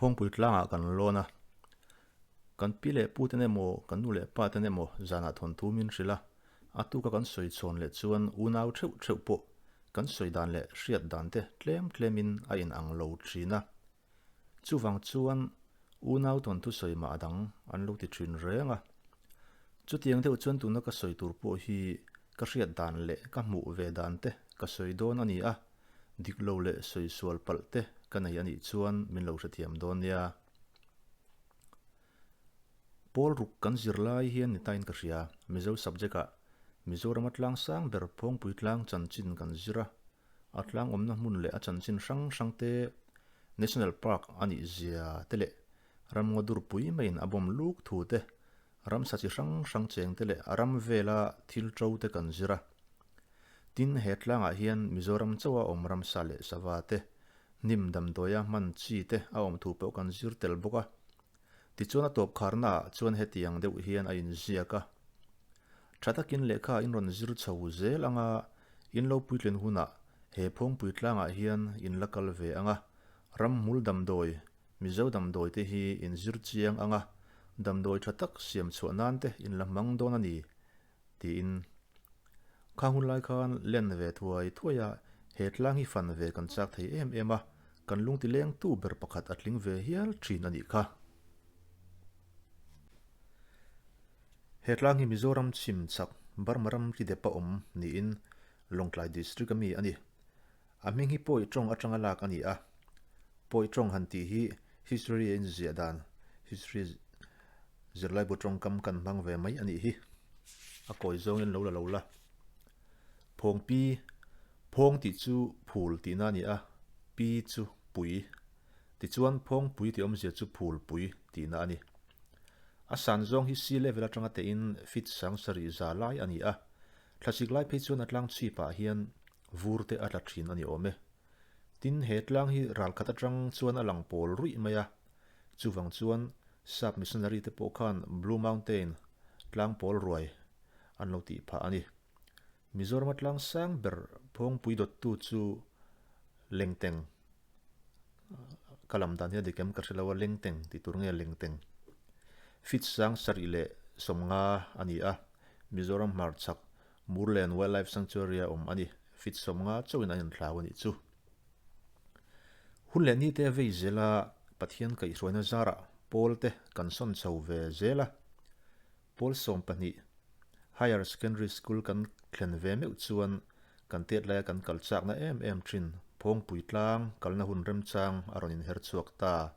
Phawngpui tlangah kan lawn a, kan pi leh pu ten emaw kan nu leh pa ten emaw zanah thawnthu min hrilh a, a tuka kan sawi chhawn leh chuan unau theuh theuh pawh kan sawi dan leh hriat dan te tlem tlemin a inang lo thin a. Chuvang chuan unau thawnthu sawi mah dang an lo ti thin reng a. Chutiang deuh chuan tuna ka sawi tur pawh hi ka hriat dan leh ka hmuh ve dan te ka sawi dawn a ni a, dik lo leh sawi sual palh te ka nei a nih chuan min lo hrethiam dawn nia. Pawl ruk kan zir lai hian ni tain ka hria, Mizo subject ah Mizorama tlang sang ber Phawngpui tlang chanchin kan zir a, a tlang awmna hmun leh a chanchin hrang hrang te, National Park a nih zia te leh ramngaw durpui maiin a bawm luk thu te, ramsa chi hrang hrang cheng te leh a ram vela thil to te kan zir a. Tin, he tlangah hian Mizoram chauha awm ramsa leh sava te, hnim damdawia hman chi te a awm thu pawh kan zir tel bawk a. Tichuan a tawp kharnaah chuan hetiang deuh hian a inziak a, Tha takin lehkha in rawn zir chho zel anga in lo puitlin hunah he phawngpui tlangah hian in la kal ve anga ramhmul damdawi, Mizo damdawi te hi in zir chiang anga damdawi tha tak siam chhuah nan te in la hmang dawn a ni tiin kha hun lai khan len ve thuai thuai a, he tlang hi fan ve kan chak thei em em a, kan lungti lengtu ber pakhat a tling ve hial thin a nih kha. He tlang hi Mizoram chhim chak Burma ram ri depa awm niin Lawngtlai District a mi a ni. A hming hi Pawi tawng atanga lak a ni a, Pawi tawng han tih hi history a inziah dan, history zirlaibu tawngkam kan hmang ve mai a nih hi. A kawi zawngin lo la lo la. Phawngpi, Phawng tih chu phul tihna a ni a, pi chu pui. Tichuan phawngpui tih awmzia chu phulpui tihna a ni. A san zawng hi sea level atanga tehin feet 7000 za lai a ni a, Thlasik lai phei chuan a tlang chhipah hian vur te a tla thin a ni awm e. Tin, he tlang hi ral khat atang chuan a lang pawl ruih mai a. Chuvang chuan sap missionary te pawh khan Blue Mountain, tlang pawl ruai, an lo tih phah a ni. Mizorama tlang sang ber phawngpui dawttu chu Lengteng, ka lam dan hi a dik em ka hre lo a, Lengteng tih tur nge Lengteng? Feet 7050 a ni a, Mizoram hmarchhak Murlen Wildlife Sanctuary a awm a ni, feet 50 chauhin an inthlau a nih chu. Hun leh ni te a vei zel a, Pathian kaihhruaina zarah pawl te kan sawn chho ve zel a, Pawl 12, Higher Secondary School kan thlen ve meuh chuan kan tet laia kan kal chakna em em thin Phawngpui tlang kalna hun remchang a rawn inher chhuak ta.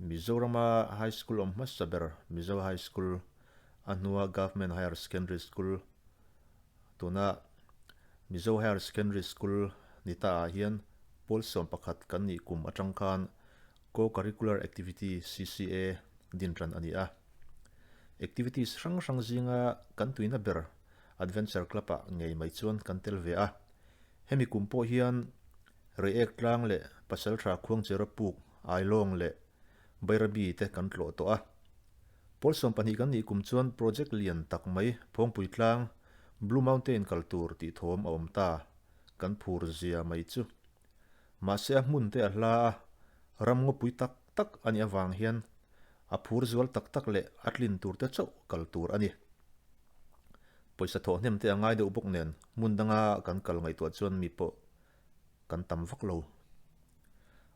Mizorama High School awm hmasa ber Mizo High School, a hnua Government Higher Secondary School, tuna Mizo Higher Secondary School ni ta ah hian pawl 11 kan nih kum atang khan Co-Curricular Activity, CCA, din tan a ni a. Activities hrang hrang zinga kan tuina ber Adventure Club-ah ngei mai chuan kan tel ve a. Hemi kum pawh hian Reiek tlang leh Pasaltha Khuangchera puk, Ailawng leh Bairabi te kan tlawh tawh a. Pawl 12 kan nih kum chuan project lian tak mai Phawngpui tlang, Blue Mountain kal tur tih thawm a awm ta. Kan phur zia mai chu. Mahse a hmun te a hla a, ram ngawpui tak tak a nih avang hian a phur zual tak tak leh a tlin tur te chauh kal tur a ni. Pawisa thawh hnem te a ngai deuh bawk nen hmun danga kan kal ngaihtuah chuan mi pawh kan tam vak lo.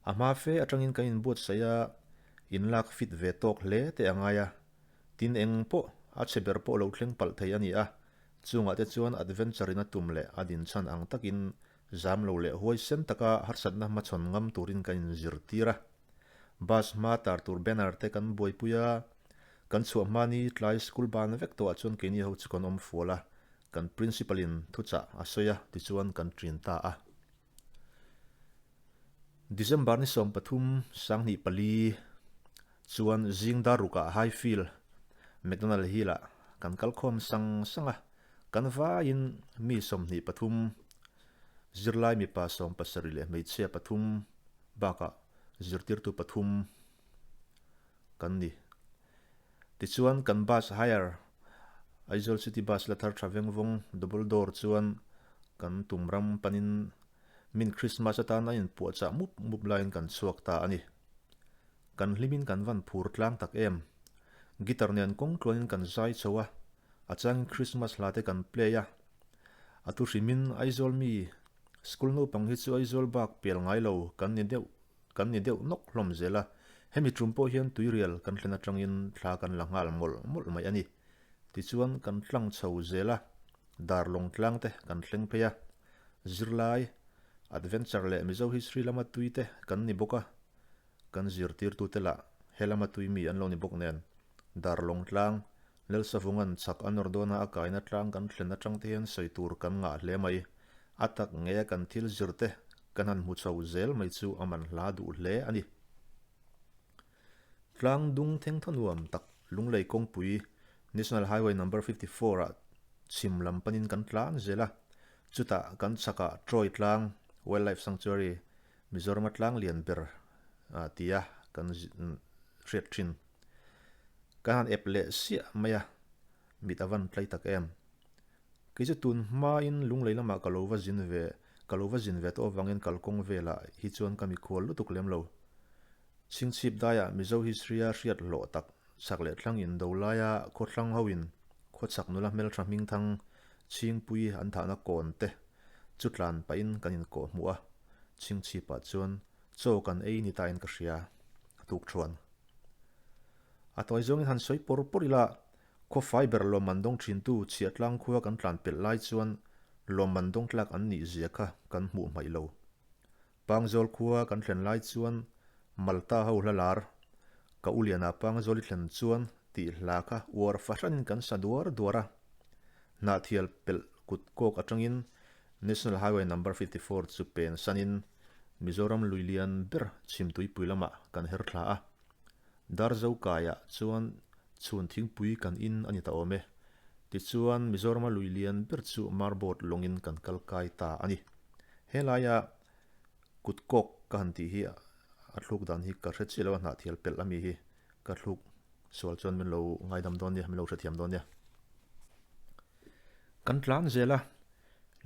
A hma fe atangin kan inbuatsaih a, inlak fit ve tawk hle te a ngai a, tin eng pawh a chhe ber pawh lo thleng palh thei a ni a, chungah te chuan adventure in a tum leh a dinchhan ang takin Zam lo leh huaisen taka harsatna hmachhawn ngam turin kan inzirtir a. Bus hma tar tur banner te kan buaipui a, kan chhuah hma ni tlai school ban vek tawhah chuan keini ho chu kan awm fual a, kan principal in thuchah a sawi a tichuan kan ṭin ta a. December ni 13, 2004 chuan zing dar rukah Highfield, McDonald Hill ah kan kal khawm sang sang a. Kan vaiin mi 23, zirlai mipa 70 leh hmeichhia pathum bakah zirtirtu pathum kan ni. Tichuan kan bus hire, Aizawl City Bus la thar tha veng vawng double door chuan kan tum ram panin min Christmas atan a inpuahchah mup mup laiin kan chhuak ta a ni. Kan hlimin kan van phur tlang tak em. Guitar nen kawng tluanin kan zai chho a, a changin Christmas hla te kan play a. A tu hrimin Aizawl mi school naupang hi chu Aizawl bak pial ngai lo kan ni deuh kan ni deuh nawk hlawm zel a, hemi tum pawh hian tuirial kan thlen atangin thla kan la nghal mawlh mawlh mai a ni. Tichuan kan tlang chho zel a, Darlawng tlang te kan thleng phei a, zirlai, adventure leh Mizo history lama tui te kan ni bawk a, Kan zirtirtute lah he lama tui mi an lo ni bawk nen, Darlawng tlang, Lelsavunga'n chhak a nawr dawna a kaina tlang kan thlen atang te hian sawi tur kan ngah hle mai. A tak ngeia kan thil zirte kan han hmu chho zel mai chu a man hla duh hle a ni. Tlang dung thengthaw nuam tak Lunglei kawngpui National Highway Number 54 ah chhim lam panin kan tlan zel a, chutah kan chhakah Troy tlang Wildlife Sanctuary Mizorama tlang lian ber tia kan hriat thin. Kan han ep leh siah mai a, mit a van tlai tak em. Kei chu tun hmain Lunglei lamah ka lo va zin ve, ka lo va zin ve tawh avangin kalkawng velah hi chuan ka mikhual lutuk lem lo. Chhingchhip daiah Mizo history-a hriat hlawh tak chak leh thlang indo laia khawthlang hoin khawchhak nula hmeltha hmingthang Chhingpui an thahna kawn te chu tlan pahin kan inkawh hmuh a, Chhingchhipah chuan chaw kan ei ni tain ka hria, a tuk thuan. A tawi zawngin han sawi pawr pawr ila, khawfai ber lawmman dawng thintu chhiahtlang khua kan tlan pelh lai chuan lawmman dawng tlak an nih zia kha kan hmuh hmaih lo. Pangzawl khua kan thlen lai chuan Malta ho hla lar, Ka u Liana Pangzawl i thlen chuan tih hla kha uar fahranin kan sa duar duar a. Hnahthial pelh kut kawk atangin National Highway Number 54 chu pen sanin Mizoram lui lian ber Chhimtuipui lamah kan her thla a. Darzo kaiah chuan chhun thingpui kan in a ni ta awm e. Tichuan Mizorama lui lian ber chu Marboat lawngin kan kal kai ta a ni. Helaia kut kawk ka han tih hi a thluk dan hi ka hre chiah lo a, hnahthial pelh ami hi ka thluk sual chuan min lo ngaidam dawn nia, min lo hrethiam dawn nia. Kan tlan zel a,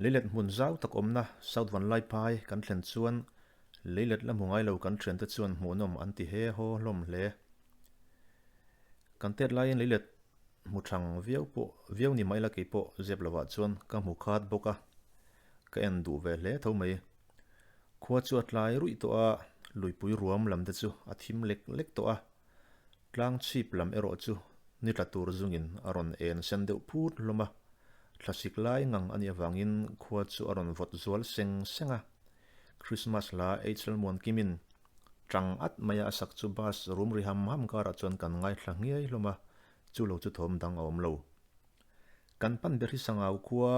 leilet hmun zau tak awmna South Vanlaiphai kan thlen chuan leilet la hmu ngai lo kan thiante chuan hmuhnawm an ti he haw hlawm hle. Kan tet laiin leilet hmu thang viau pawh viau ni mah ila kei pawh zep lovah chuan ka hmu khat bawk a, ka en duh ve hle tho mai. Khua chu a tlai ruih tawh a, luipui ruam lam te chu a thim lek lek tawh a, Tlang chhip lam erawh chu ni tla tur zungin a rawn en sen deuh phut hlawm a, thlasik lai ngang a nih avangin khua chu a rawn vawt zual seng seng a. Christmas hla H Lalmuankimin tang at maia a sak chu bus rum ri ham ham karah chuan kan ngaithla nghiai hlawm a, chu lo chu thawm dang a awm lo. Kan pan ber hi Sangau khua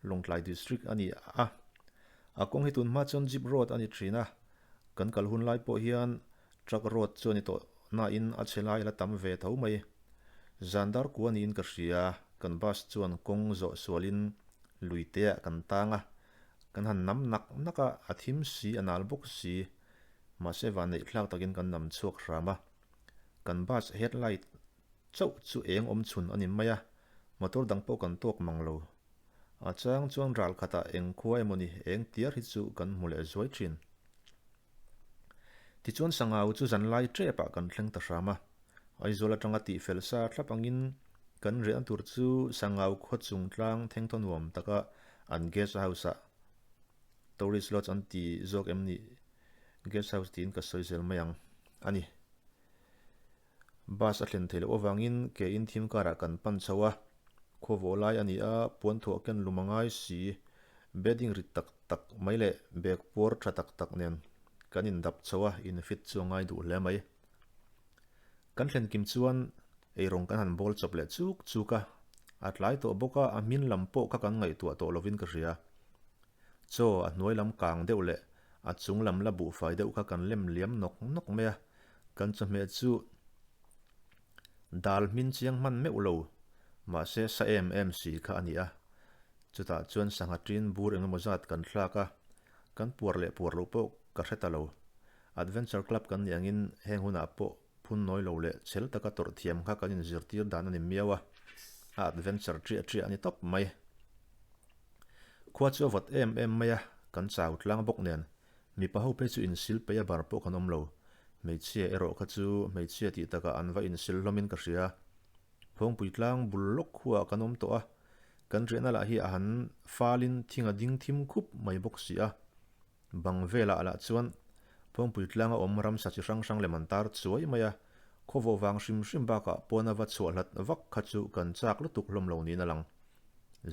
Lawngtlai District a ni a, a kawng hi tunhma chuan Jeep Road a ni thin a, kan kal hun lai pawh hian Truck road chu a ni tawh nain a chhe lai a la tam ve tho mai. Zan dar kua niin ka hria, kan bus chuan kawng zawh sualin lui teah kan tang a, kan han nam nak nak a, a thim si, a nal bawk si. Mahse vanneih thlak takin kan nam chhuak hram a. Kan bus headlight chauh chu eng awm chhun a ni mai a, motor dang pawh kan tawk mang lo. A chang chuan ral khatah eng khua emawni eng tiar hi chu kan hmu leh zuai thin. Tichuan Sangau chu zanlai tepah kan thleng ta hram a, Aizawl atanga tihfel sa thlap angin kan riahna tur chu Sangau khaw chung tlang thengthaw nuam taka an guest house ah Tourist Lodge an ti zawk em ni guest house tiin ka sawi zel mai ang a ni. Bus a thlen theih loh avangin ke in thim karah kan pan chho a, khaw vawh lai a ni a, puan thuah ken lum a ngai si, bedding rit tak tak mai leh bag puar tha tak tak nen kan indap chho a, in fit chu a ngai duh hle mai. Kan thlen kim chuan eirawng kan han bawl chawp leh chuk chuk a, a tlai tawh bawk a, a hmin lam pawh kha kan ngaihtuah tawh lovin ka hria. Chaw a hnuai lam kang deuh leh a chung lam la buhfai deuh kha kan lem liam nawk nawk mai a, kan chawhmeh chu dal hmin chiang hman meuh lo, mahse sa em em si kha a ni a. Chutah chuan sangha ṭin bur eng emaw zat kan thlak a, kan puar leh puar loh pawh ka hre ta lo. Adventure Club kan nih angin heng hunah pawh phun nawi lo leh chhel taka tawrh thiam kha kan inzirtir dan a ni miau a, a adventure ṭiah ṭiah a ni tawp mai. Khua chu a vawt em em mai a, kan chau tlang bawk nen, mipa ho phei chu insil peih a bar pawh kan awm lo. Hmeichhia erawh kha chu hmeichhia tih takah an va insil hlawmin ka hria. Phawngpui tlang bul lawk khuaah kan awm tawh a, kan riahna lah hi a han falin thing a ding thim khup mai bawk si a. Bang velah lah chuan Phawngpui tlanga awm ramsa chi hrang hrang lem an tar chuai mai a, khawvawh vang hrim hrim bakah pawna va chhuah hlat vak kha chu kan chak lutuk hlawm lo niin a lang.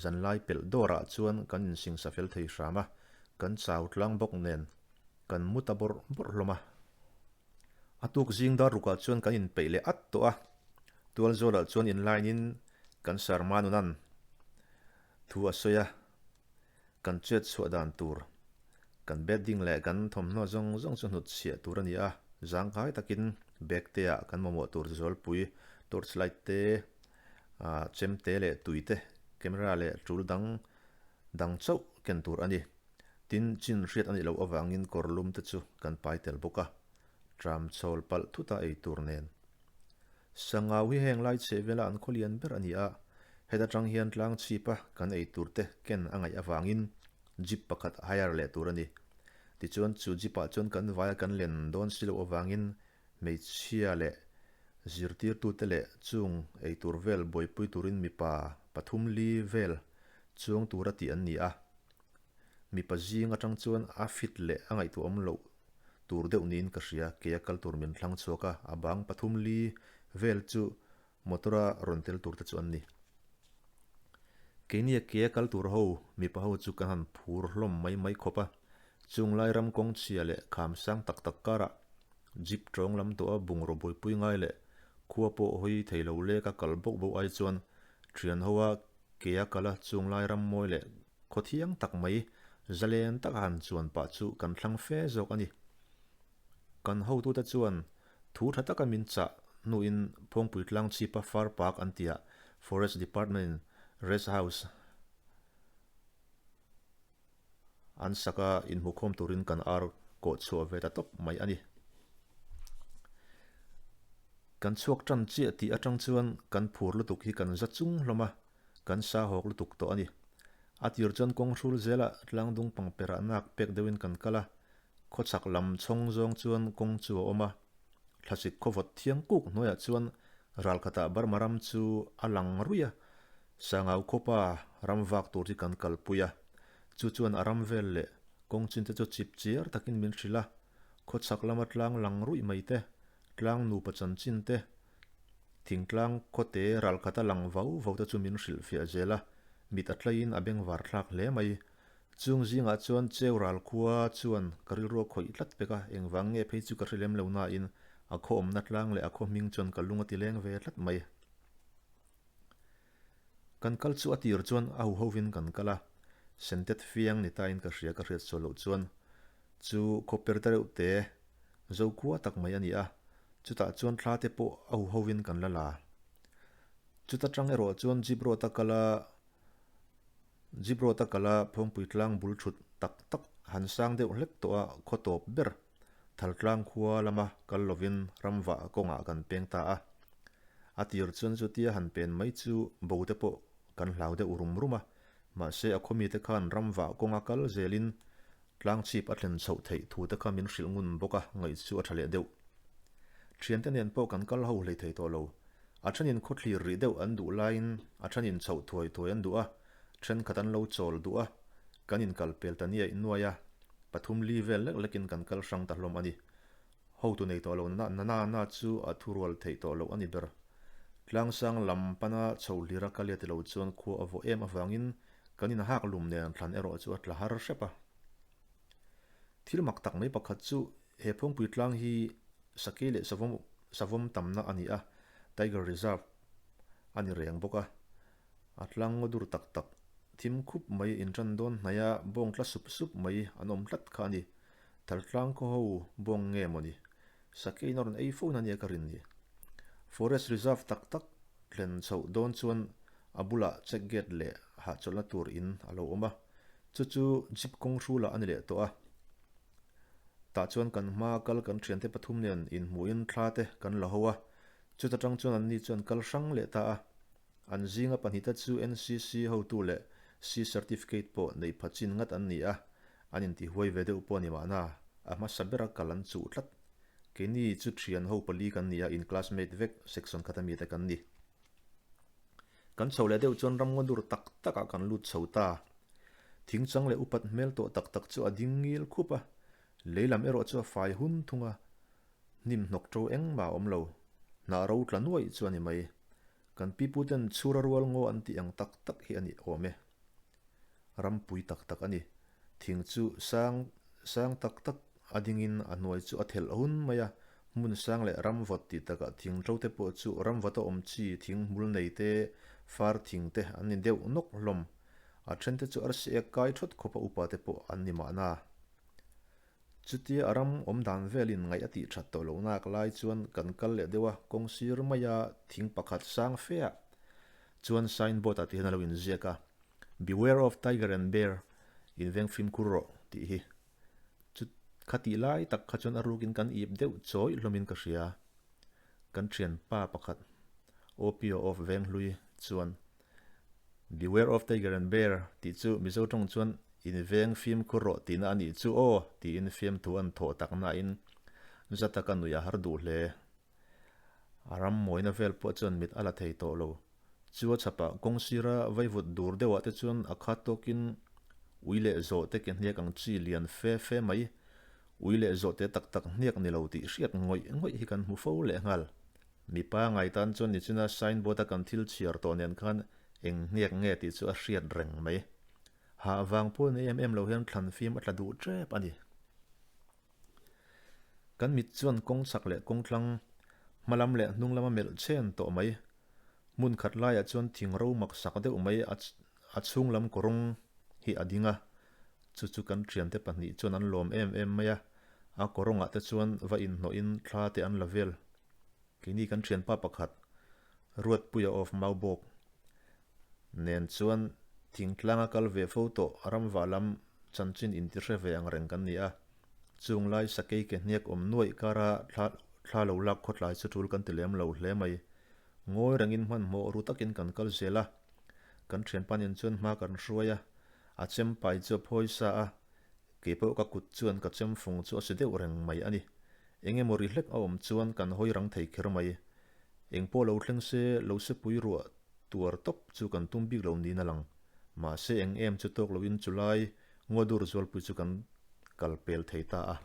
Zanlai pelh dawrah chuan kan insingsa fel thei hram a, kan chau tlang bawk nen kan mu ta bawrh bawrh hlawm a. A tuk zing dar rukah chuan kan inpeih leh at tawh a, tualzawlah chuan inline-in kan Sarma nunan thu a sawi a, kan chet chhuah dan tur, kan bedding leh kan thawmhnaw zawng zawng chu hnut chhiah tur a ni a, zangkai takin bag te ah kan mamawh tur zawlpui, torch light te, chemte leh tui te, camera leh tul dang dang chauh ken tur a ni. Tin, chin hriat a nih loh avangin kawr lum te chu kan pai tel bawk a, tram chhawl palh thut a ei tur nen. Sangau hi heng lai chheh vela an khaw lian ber a ni a, heta tang hian tlang chhip a kan ei tur te ken a ngaih avangin jeep pakhat hire leh tur a ni. Tichuan chu jeep ah chuan kan vaia kan len dawn si loh avangin hmeichhia leh zirtirtute leh chung ei tur vel buaipui turin mipa pathum li vel chuang tura tih an ni a. Mipa zing atang chuan a fit leh a ngaihtuahawm loh tur deuh niin ka hria, keia kal tur min thlang chhuak a, a bang pathum li vel chu motor a rawn tel tur te chu an ni. Keini a keia kal tur ho mipa ho chu kan han phur hlawm mai mai khawp a, chung lai ram kawng chhia leh kham sang tak tak karah jeep tawng lam tawh a bungraw buaipui ngai leh khua pawh hawi thei lo lek a kal bauh bauh ai chuan thian ho a keia kal a chung lai ram mawi leh Khaw thiang tak mai, zalen taka han chuan pah chu kan thlang fe zawk a ni. Kan hotute chuan thu tha taka min chah hnuin Phawngpui tlang chhipa Far Park an tihah Forest Department-in Rest House an sak a, inhmukhawm turin kan ar kawh chhuah ve ta tawp mai a ni. Kan chhuak tan chiah tih atang chuan kan phur lutuk hi kan za chung hlawm a. Kan sa hawk lutuk tawh a ni. A tir chuan kawng hrul zelah tlangdung pangperah nak pek deuhin kan kal a, khawchhak lam chhawng zawng chuan kawng chu a awm a. Thlasik khawvawt thiang kuk hnuaiah chuan ralkhatah Burma ram chu a lang ruih a, Sangau khawpa ram vak tur hi kan kalpui a. Chu chuan a ram vel leh kawng chin te chu chip chiar takin min hrilh a, khawchhak lama tlang lang ruih mai te, tlang nupa chanchin te, Thingtlang khawte ralkhat a lang vau vau te chu min hrilh fiah zel a, mit a tlaiin a bengvar thlak hle mai. Chung zingah chuan Cheu ral khua chuan ka rilru a khawih tlat pek a, engvang nge phei chu ka hre lem lo nain a khaw awmna tlang leh a khaw hming chuan ka lung a ti leng ve tlat mai. Kan kal chu a tir chuan a huhovin kan kal a, sentet fiang ni tain ka hria ka hriat sual loh chuan chu khaw per ta reuh te Zokhua tak mai a ni a, chutah chuan thla te pawh a huhovin kan la la. Chuta tang erawh chuan Jeep road a kal a, Jeep road a kal a Phawngpui tlang bul thut tak tak han sang deuh hlek tawh a khaw tawp ber Thaltlang khua lama kal lovin ramvah kawngah kan peng ta a. A tir chuan chutia han pen mai chu bo te pawh kan hlau deuh rum rum a, mahse a khawmite khan ramvah kawnga kal zelin Tlang chhip a thlen chhoh theih thu te kha min hrilh ngun bawk a, ngaih chu a tha leh deuh. Thiante nen pawh kan kal ho hlei thei tawh lo. A thenin khawthlir rih deuh an duh laiin a thenin chhoh thuai thuai an duh a, thenkhat an lo chawl duh a, kan inkal pel ta niaih nuai a, pathum li vel lek lekin kan kal hrang ta hlawm a ni. Hotu nei tawh lo na na na chu a thurual theih tawh loh a ni ber. Tlangsang lam pana chho hlira ka let lo chuan khua a vawh em avangin Kan inhak lum nen thlan erawh chu a tla har hrep a. Thil mak tak mai pakhat chu he Phawngpui tlang hi Sakei leh Savawm Savawm tamna a ni a, Tiger Reserve a ni reng bawk a. A tlang ngaw dur tak tak thim khup mai intan dawn hnaia bawng tla sup sup mai an awm tlat kha a ni. Thaltlang khaw ho bawng nge mawni? Sakeiin a rawn ei fo na nia ka rin ni. Forest Reserve tak tak thlen chhoh dawn chuan a bulah check gate leh hahchawlhna tur in a lo awm a, chu chu jeep kawng hrulah a ni leh tawh a. Tah chuan kan hma kal kan thiante pathum nen inhmuhin thla te kan la ho a, chuta tang chuan anni chuan kal hrang leh ta a. An zinga pahnihte chu NCC hotu leh C certificate pawh neih pha chin ngat an ni a, an intihuai ve deuh pawh a ni mahna, a hmasa bera kal an chuh tlat. Keini chu thian ho pali kan ni a, in classmate vek section khata mite kan ni. Kan chho leh deuh chuan ramngaw dur tak takah kan lut chho ta. Thing chang leh upat hmel tawh tak tak chu a ding ngil khup a, lei lam erawh chu a fai hun thung a, hnim hnawk ṭo engmah a awm lo. Hnah ro tla nuaih chu a ni mai. Kan piputen chhura rual ngaw an tih ang tak tak hi a ni awm e. Rampui tak tak a ni. Thing chu sang sang tak tak a dingin a hnuai chu a thelh hun mai a, hmun sang leh ram vawt tih takah thing ṭo te pawh chu ram vawta awm chi thing hmul nei te, far thing te an ni deuh nawk hlawm. A then te chu arsi ek kai thawt khawpa upa te pawh an ni mahna. Chutia a ram awm dan velin ngaih a tih that tawh loh nak lai chuan kan kal leh deuh a, kawng sir maia thing pakhat sang fe ah chuan sign board ah tihian a lo inziak a, Beware of tiger and bear, inveng fimkhur rawh tih hi. Chu kha tih lai tak kha chuan a rukin kan ip deuh chawih hlawmin ka hria. Kan thianpa pakhat, Opio of Venghlui chuan Beware of tiger and bear tih chu Mizo tawng chuan inveng fimkhur rawh tihna a nih chu aw tiin fiamthu an thawh tak nain za taka nuih a har duh hle. A ram mawina vel pawh chuan mit a la thei tawh lo. Chu a chhapah kawng sira vaivut dur deuhah te chuan a khat tawkin ui leh zawh te ke hniak ang chi lian fe fe mai, ui leh zawh te tak tak hniak ni lo tih hriat ngawih ngawih hi kan hmu fo lehnghal. Mipa ngai tan chuan nichina signboard a kan thil chhiar tawh nen khan eng hniak nge tih chu a hriat reng mai. Hah vang pawh ni em em lo hian thlan fim a tla duh tep a ni. Kan mit chuan kawng chak leh kawng tlang, hma lam leh hnung lama melh chen tawh mai. Hmun khat laiah chuan thing ro mak sak deuh mai a chhung lam kawrawng hi a ding a. Chu chu kan thiante pahnih chuan an lawm em em mai a, a kawrawngah te chuan va inhnawhin thla te an la vel. Keini kan thianpa pakhat, Ruatpuia of Maubawk nen chuan thingtlanga kal ve fo tawh ramvah lam chanchin intihre ve ang reng kan ni a. Chung lai sakei ke hniak awm nuaih kara thla thla lo lak khawtlai chu tul kan ti lem lo hle mai. Ngawi rengin hmanhmawh ru takin kan kal zel a. Kan thianpa nen chuan hma kan hruai a, a chempai chu a phawi sa a, Kei pawh ka kut chuan ka chem fung chu a si deuh reng mai a ni. Eng emaw ri hlek a awm chuan kan hawi rang thei kher mai. Eng pawh lo thleng se, lo se pui ruah tuar tawp chu kan tum bik lo niin a lang. Mahse eng em chu tawk loin chulai ngaw dur zualpui chu kan kal pel thei ta a.